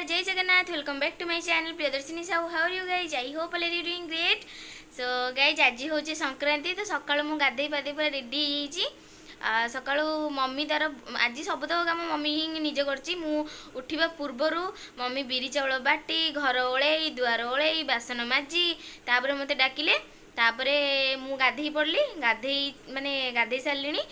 Jay Jagannath. Welcome back to my channel Priyadarshini Sahu. How are you guys? I hope all are doing great. So guys, ଆଜି ହେଉଛି ସଂକ୍ରାନ୍ତି। ତ ସକାଳୁ ମୁଁ ଗାଧେଇ ପାଧେଇ ପୁରା ରେଡ଼ି ହେଇଯାଇଛି। ସକାଳୁ ମମି ତାର ଆଜି ସବୁତକ କାମ ମମି ହିଁ ନିଜେ କରିଛି। ମୁଁ ଉଠିବା ପୂର୍ବରୁ ମମି ବିରି ଚାଉଳ ବାଟି, ଘର ଓଳେଇ, ଦୁଆର ଓଳେଇ, ବାସନ ମାଜି, ତାପରେ ମୋତେ ଡାକିଲେ। ତାପରେ ମୁଁ ଗାଧେଇ ପଡ଼ିଲି। ଗାଧେଇ ମାନେ ଗାଧେଇ ସାରିଲିଣି।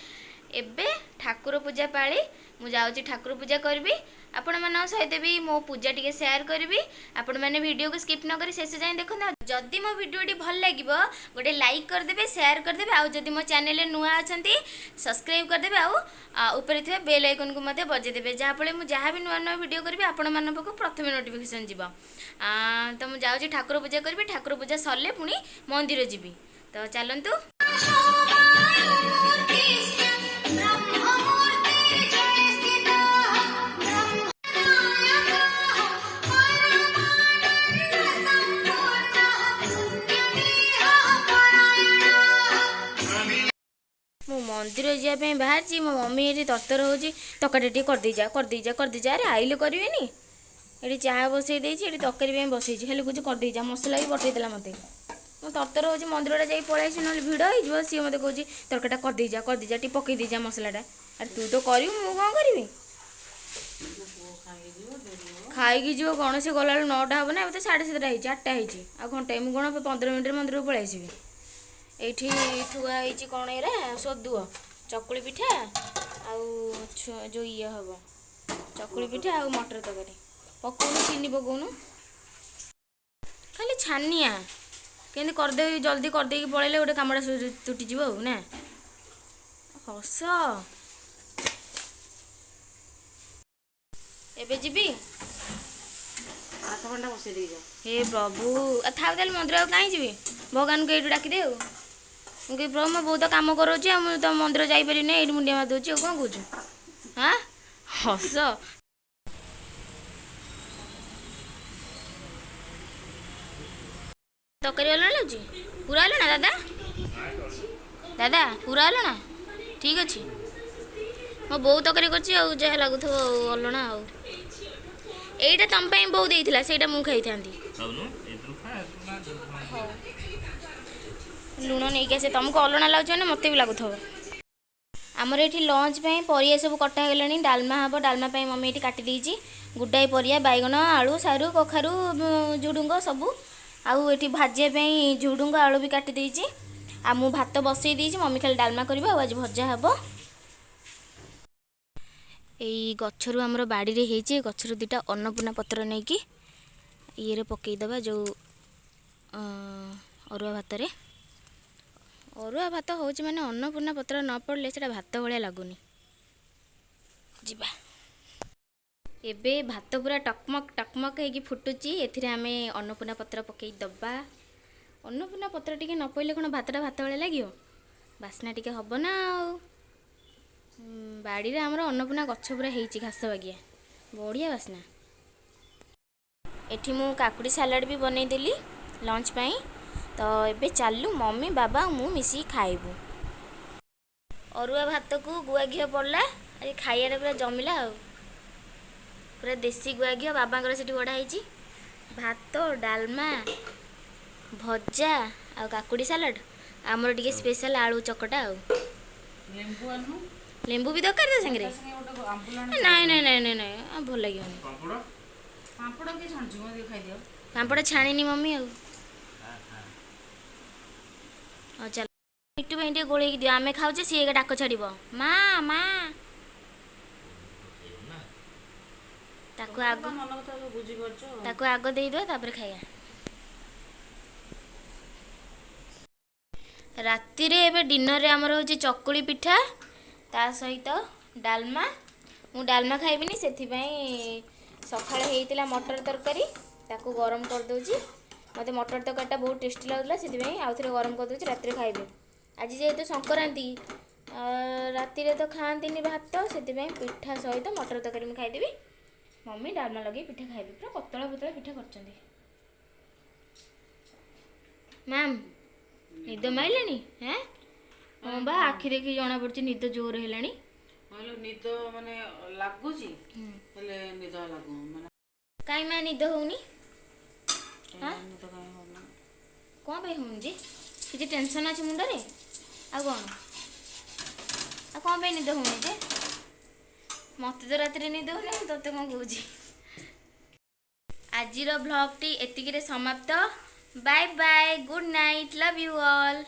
ଏବେ ଠାକୁର ପୂଜା ପାଳି, ମୁଁ ଯାଉଛି ଠାକୁର ପୂଜା କରିବି। ଆପଣମାନଙ୍କ ସହିତ ବି ମୋ ପୂଜା ଟିକେ ସେୟାର କରିବି। ଆପଣମାନେ ଭିଡ଼ିଓକୁ ସ୍କିପ୍ ନ କରି ଶେଷ ଯାଏଁ ଦେଖନ୍ତୁ। ଆଉ ଯଦି ମୋ ଭିଡ଼ିଓଟି ଭଲ ଲାଗିବ, ଗୋଟେ ଲାଇକ୍ କରିଦେବେ, ସେୟାର କରିଦେବେ। ଆଉ ଯଦି ମୋ ଚ୍ୟାନେଲରେ ନୂଆ ଅଛନ୍ତି, ସବସ୍କ୍ରାଇବ୍ କରିଦେବେ ଆଉ ଉପରେ ଥିବା ବେଲ୍ ଆଇକନ୍କୁ ମଧ୍ୟ ବଜେଇଦେବେ, ଯାହାଫଳରେ ମୁଁ ଯାହା ବି ନୂଆ ନୂଆ ଭିଡ଼ିଓ କରିବି, ଆପଣମାନଙ୍କ ପାଖକୁ ପ୍ରଥମେ ନୋଟିଫିକେସନ୍ ଯିବ। ତ ମୁଁ ଯାଉଛି ଠାକୁର ପୂଜା କରିବି। ଠାକୁର ପୂଜା ସରିଲେ ପୁଣି ମନ୍ଦିର ଯିବି। ତ ଚାଲନ୍ତୁ। ମୁଁ ମନ୍ଦିର ଯିବା ପାଇଁ ବାହାରିଛି। ମୋ ମମି ଏଠି ତରତର ହେଉଛି, ତରକାରୀ ଟିକେ କରିଦେଇ ଯା, କରିଦେଇ ଯା, କରିଦେଇ ଯା। ଆରେ, ଆଇଲେ କରିବେନି? ଏଠି ଚା ବସେଇ ଦେଇଛି, ଏଠି ତରକାରୀ ପାଇଁ ବସେଇଛି, ହେଲେ କହୁଛି କରିଦେଇ ଯା। ମସଲା ବି ବଟେଇ ଦେଲା ମୋତେ। ମୁଁ ତରତର ହେଉଛି, ମନ୍ଦିରଟା ଯାଇ ପଳେଇ ଆସିବି, ନହେଲେ ଭିଡ଼ ହେଇଯିବ। ସିଏ ମୋତେ କହୁଛି, ତରକାରୀଟା କରିଦେଇ ଯା, କରିଦେଇ ଯା, ଟିକେ ପକେଇ ଦେଇ ଯା ମସଲାଟା। ଆରେ, ତୁ ତ କରିବୁ, ମୁଁ କ'ଣ କରିବି? ଖାଇକି ଯିବ କ'ଣ? ସେ ଗଲାବେଳକୁ 9ଟା ହେବ ନା। ଏବେ ତ 7:30 ହେଇଛି, 8ଟା ହେଇଛି, ଆଉ ଘଣ୍ଟାଏ। ମୁଁ କ'ଣ 15 ମିନିଟ୍ରେ ମନ୍ଦିରକୁ ପଳେଇ ଆସିବି? ଏଇଠି ଥୁଆ ହେଇଛି କ'ଣ ଏରା? ସୋଦୁଅ, ଚକୁଳି ପିଠା ଆଉ ଯେଉଁ ଇଏ ହେବ, ଚକୁଳି ପିଠା ଆଉ ମଟର ତରକାରୀ। ପକଉନୁ, ଚିନି ପକଉନୁ। ଖାଲି ଛାନିଆ, କେମିତି କରିଦେବି, ଜଲ୍ଦି କରିଦେଇକି ପଳେଇଲେ ଗୋଟେ କାମଟା ତୁଟିଯିବ ଆଉ ନା। ହସ। ଏବେ ଯିବି। ଭାତ ଭଣ୍ଡା ବସେଇ ଦେଇଛ। ହେ ପ୍ରଭୁ, ଆଉ ଥାଉ ତାହେଲେ, ମନ୍ଦିର ଆଉ କାହିଁ ଯିବି? ଭଗବାନଙ୍କୁ ଏଇଠୁ ଡାକିଦେ। ଆଉ ମୁଁ କହିବି, ପ୍ରଭୁ, ମୋ ବହୁତ କାମ କରାଉଛି ଆଉ ମୁଁ ତ ମନ୍ଦିର ଯାଇପାରିବିନି, ଏଇଠି ମୁଣ୍ଡିଆ ମାରି ଦେଉଛି। ଆଉ କ'ଣ କହୁଛୁ? ହାଁ, ହସ। ତରକାରୀ ଅଲଣା ଲାଗୁଛି? ପୁରା ଅଲଣା ଦାଦା, ଦାଦା, ପୁରା ଅଲଣା। ଠିକ୍ ଅଛି। ମୋ ବୋଉ ତରକାରୀ କରିଛି ଆଉ ଯାହା ଲାଗୁଥିବ ଆଉ ଅଲଣା। ଆଉ ଏଇଟା ତମ ପାଇଁ ବୋଉ ଦେଇଥିଲା, ସେଇଟା ମୁଁ ଖାଇଥାନ୍ତି। ଖାଉନୁ, ଏଥିରୁ ଖା। ହଉ, ଲୁଣ ନେଇକି ଆସେ। ତମକୁ ଅଲଣା ଲାଗୁଛି ମାନେ ମୋତେ ବି ଲାଗୁଥିବ। ଆମର ଏଠି ଲଞ୍ଚ ପାଇଁ ପରିବା ସବୁ କଟା ହେଇଗଲାଣି। ଡାଲମା ହେବ। ଡାଲମା ପାଇଁ ମମି ଏଠି କାଟି ଦେଇଛି ଗୁଡ଼ାଏ ପରିବା, ବାଇଗଣ, ଆଳୁ, ସାରୁ, କଖାରୁ, ଝୁଡ଼ୁଙ୍ଗ ସବୁ। ଆଉ ଏଠି ଭାଜିବା ପାଇଁ ଝୁଡ଼ୁଙ୍ଗ, ଆଳୁ ବି କାଟି ଦେଇଛି। ଆଉ ମୁଁ ଭାତ ବସେଇ ଦେଇଛି, ମମି ଖାଲି ଡାଲମା କରିବ। ଆଉ ଆଜି ଭଜା ହେବ। ଏଇ ଗଛରୁ, ଆମର ବାଡ଼ିରେ ହେଇଛି, ଏ ଗଛରୁ ଦୁଇଟା ଅନ୍ନପୂର୍ଣ୍ଣା ପତ୍ର ନେଇକି ଇଏରେ ପକେଇଦେବା, ଯେଉଁ ଅରୁଆ ଭାତରେ। ଅରୁଆ ଭାତ ହେଉଛି ମାନେ ଅନ୍ନପୂର୍ଣ୍ଣା ପତ୍ର ନ ପଡ଼ିଲେ ସେଇଟା ଭାତ ଭଳିଆ ଲାଗୁନି। ଯିବା। ଏବେ ଭାତ ପୁରା ଟକମକ ଟକମକ ହେଇକି ଫୁଟୁଛି। ଏଥିରେ ଆମେ ଅନ୍ନପୂର୍ଣ୍ଣା ପତ୍ର ପକେଇ ଦେବା। ଅନ୍ନପୂର୍ଣ୍ଣା ପତ୍ର ଟିକେ ନ ପଡ଼ିଲେ କ'ଣ ଭାତଟା ଭାତ ଭଳିଆ ଲାଗିବ? ବାସ୍ନା ଟିକେ ହେବ ନା। ଆଉ ବାଡ଼ିରେ ଆମର ଅନ୍ନପୂର୍ଣ୍ଣା ଗଛ ପୁରା ହେଇଛି ଘାସ ବାଗିଆ, ବଢ଼ିଆ ବାସ୍ନା। ଏଠି ମୁଁ କାକୁଡ଼ି ସାଲାଡ଼ ବି ବନେଇଦେଲି ଲଞ୍ଚ ପାଇଁ। ତ ଏବେ ଚାଲୁ, ମମି, ବାବା ଆଉ ମୁଁ ମିଶିକି ଖାଇବୁ। ଅରୁଆ ଭାତକୁ ଗୁଆ ଘିଅ ପଡ଼ିଲା, ଆଜି ଖାଇବାଟା ପୁରା ଜମିଲା। ଆଉ ପୁରା ଦେଶୀ ଗୁଆ ଘିଅ ବାବାଙ୍କର ସେଠି ବଢ଼ା ହେଇଛି। ଭାତ, ଡାଲମା, ଭଜା ଆଉ କାକୁଡ଼ି ସାଲାଡ଼। ଆମର ଟିକେ ସ୍ପେଶାଲ ଆଳୁ ଚକଟା। ଆଉ ଲେମ୍ବୁ ଆଣୁ। ଲେମ୍ବୁ ବି ଦରକାର ତା ସାଙ୍ଗରେ। ତା ସାଙ୍ଗେ ଗୋଟେ ଆମ୍ବୁଲ ଆଣୁ। ନାଇଁ ନାଇଁ ନାଇଁ ନାଇଁ ନାଇଁ, ଆଉ ଭଲ ଲାଗିବନି। ପାମ୍ପଡ଼। ପାମ୍ପଡ଼ କିଏ ଛାଣୁଛି? ମୋ ଟିକେ ଖାଇଦିଅ। ପାମ୍ପଡ଼ ଛାଣିନି ମମି। ଆଉ ହଉ ଚାଲ, ମିଟୁ ପାଇଁ ଟିକେ ଗୋଳେଇକି ଦିଅ। ଆମେ ଖାଉଛେ, ସିଏ ଏକା ଡାକ ଛାଡ଼ିବ, ମା ମା। ତାକୁ ଆଗ ମନ କଥା ସବୁ ବୁଝିପାରୁଛ ଆଉ। ତାକୁ ଆଗ ଦେଇଦେବା, ତାପରେ ଖାଇବା। ରାତିରେ ଏବେ ଡିନରରେ ଆମର ହେଉଛି ଚକୁଳି ପିଠା, ତା ସହିତ ଡାଲମା। ମୁଁ ଡାଲମା ଖାଇବିନି, ସେଥିପାଇଁ ସକାଳେ ହେଇଥିଲା ମଟର ତରକାରୀ, ତାକୁ ଗରମ କରିଦେଉଛି। ମୋତେ ମଟର ତରକାରୀଟା ବହୁତ ଟେଷ୍ଟି ଲାଗୁଥିଲା, ସେଥିପାଇଁ ଆଉଥରେ ଗରମ କରିଦେଉଛି, ରାତିରେ ଖାଇବି। ଆଜି ଯେହେତୁ ସଂକ୍ରାନ୍ତି, ରାତିରେ ତ ଖାଆନ୍ତିନି ଭାତ, ସେଥିପାଇଁ ପିଠା ସହିତ ମଟର ତରକାରୀ ମୁଁ ଖାଇଦେବି। ମମି ଡାଲମା ଲଗେଇ ପିଠା ଖାଇବେ। ପୁରା ପତଳା ପତଳା ପିଠା କରିଛନ୍ତି। ମ୍ୟାମ୍, ନିଦ ମାଇଲାଣି? ହେଁ, ହଁ ବା, ଆଖି ଦେଖି ଜଣା ପଡୁଛି ନିଦ ଜୋର ହେଲାଣି। କହିଲୁ ନିଦ ମାନେ ଲାଗୁଛି, ହେଲେ ନିଦ ଲାଗୁ ମାନେ କାଇଁ ମା ନିଦ ହଉନି? କାଇଁ ନିଦ କାଇଁ ହଉନି? କ'ଣ ପାଇଁ ହଉନି ଯେ? କିଛି ଟେନସନ୍ ଅଛି ମୁଣ୍ଡରେ? ଆଉ କ'ଣ, ଆଉ କ'ଣ ପାଇଁ ନିଦ ହଉନି ଯେ? ମୋତେ ତ ରାତିରେ ନିଦ ହଉନି, ମୁଁ ତତେ କ'ଣ କହୁଛି? ଆଜିର ଭ୍ଲଗ୍ଟି ଏତିକିରେ ସମାପ୍ତ। Bye bye, good night, love you all.